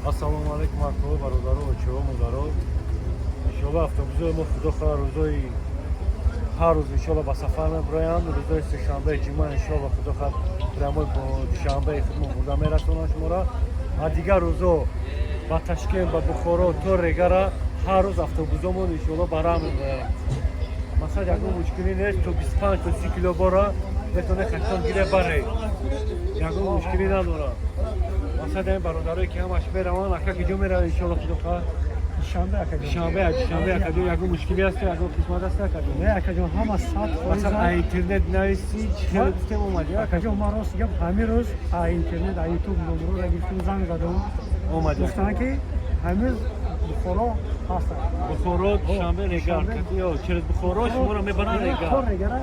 Ассалому алайкум, акҳо, бародаро, очаҳо, модаро. Иншоалло, автобусҳои мо, худо хоҳа, рӯзои ҳар рӯз иншоалло ба сафар мебироянд. Рӯзои сешанбе, ҷумъа, иншоалло, худо хоҳад, прямой бо Душанбеи худмон бурда мерасонанд шуморо. А дигар рӯзо ба Ташкент, ба Бухоро то Регара ҳар рӯз автобусҳомон иншоалло ба раҳ мебироянд. Масалан, ягон мушкилӣ нест, то 25, то 30 кило бора метавонед хатон гире баре, ягон мушкилӣ надорад. Масалан, ин бародарое ки ҳамаш мераванд, ака, киҷо мераванд, иншоалло, худо хоҳад? Душанбе, акаҷон. Душанбе, Душанбе. Акаҷон, ягон мушкилӣ аст, ягон қисмат аст, акаҷон? Не, акаҷон, ҳама 100%. Масалан, а интернет нависӣ, чӣ хеле гуфтем, омадӣ? Акаҷон, ман рост гап, ҳамин рӯз а интернет, а Ютуб номерро гирифтем, занг задам. Омадӣ. Гуфтанд, ки ҳамин Бухоро ҳастанд. Бухоро, Душанбе, Регар. Душанбе. Через Бухоро шуморо мебаранд Регар. То Регара.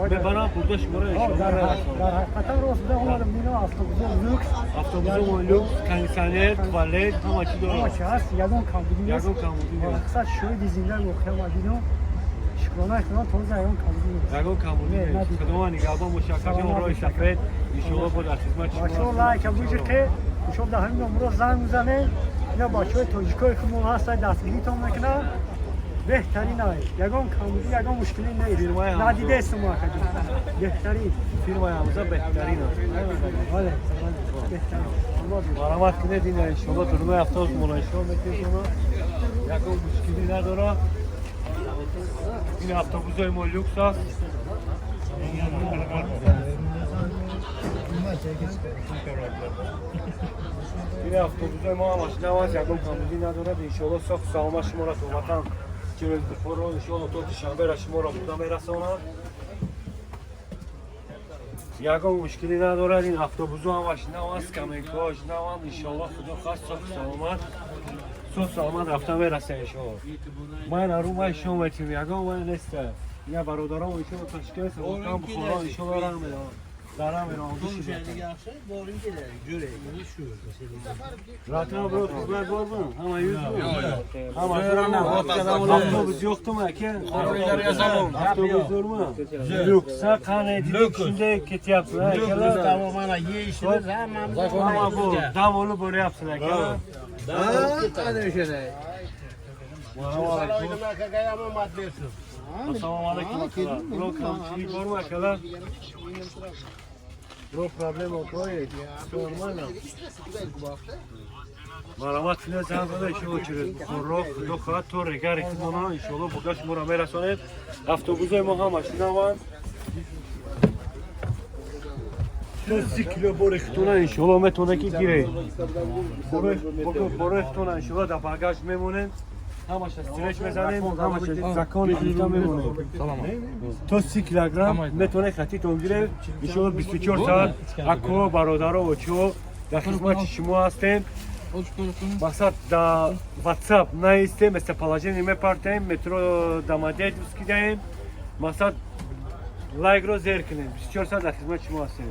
Мебаранд, бурда шуморо иншоалло мерасонанд. Дар ҳақиқатан рост буда, омадам, дино, автобусо люкс. Автобусо люкс, кондиционер, туалет, ҳама чӣ ҳама дорад. Чи ҳаст, ягон камбудӣ нест. Ягон камбудӣ нест. Мақсад, шоҳиди зиндаи воқеа ма дидам. Шукронаи Худо, тоза ягон камбудӣ нест. Ягон камбудӣ Не, нест. надидам. Худованд нигаҳбон боша, акаҷон. Саломат Роҳи бошед. сафед, иншоалло, бо дар хизмати шумо Бачаҳо ҳастем. Лайка бужиқе, иншоалло, дар ҳамин номро занг мезанем. Ина бачаҳои тоҷикои худмон ҳастанд, дастгиритон мекунанд. Беҳтарин ай, ягон камбудӣ, ягон мушкилӣ нест. Фирмаи Ҳамза. Надидаестум, акаҷон, беҳтарин. Фирмаи Ҳамза беҳтарин аст. Бале, беҳтарин. Марҳамат кунед, ина, иншоалло, дурнои автобус муноишо метезона, ягон мушкилӣ надорад. Ин автобусҳои мо люкс аст. Ин автобусҳои мо ҳамаш нав аст, ягон камбудӣ надорад. Иншоалло, соху саломат шуморо то ватан, через Бухоро, иншоалло, то Душанбера шуморо бурда мерасонад. Ягон мушкилӣ надорад. Ин автобусҳо ҳамаш нав аст, скамейкаҳош наванд. Иншоалло, худо хост, соху саломат рафта мерасем, иншоалло. Ман ару ман шом метим, ягон ман неста. Ина бародаром, иншоалло, Ташкент, Самарқанд, Бухоро, иншоалло, раҳ мераванд, дарам мераванд. Ратма, бро, хизмат борmi? Hamma yuzmi? Hamma. Avtobus yo'qdimi, aka? Avtobus zo'rmi? Lyuks, ha, qani dedik, shunday ketyapsiz, akalar. Mana yeyishimiz hammamiz. Hamma bu dam olib boryapsiz, akalar. Ana o'shanday. Assalomu alaykum. Akaga ham omad bersin. Assalomu alaykum, akalar. Bro, kamchilik bormi, akalar? Bro, проблема какой? Все нормально? Марҳамат кунед, занг зада, иншоалло, через Бухоро, худо хоҳад, то Регари худмона, иншоалло, бурда шуморо мерасонед. Автобусҳои мо ҳамаш наванд. То 30 кило бори худтона, иншоалло, метавонед ки гиред. Борои худтона, иншоалло, дар багаж мемонед. Ҳамаша стресс мезанем, ҳамаша закони гирифта мемонем. То 30 килограмм метавонед хатитон гиред. Иншоалло, 24 соат, ако, бародаро, очиҳо, дар хизмати шумо ҳастем. Мақсад, дар WhatsApp наистем, местоположение мепартем, метро Домодедовский даем. Мақсад, лайкро зер кунем. 24 соат дар хизмати шумо ҳастем.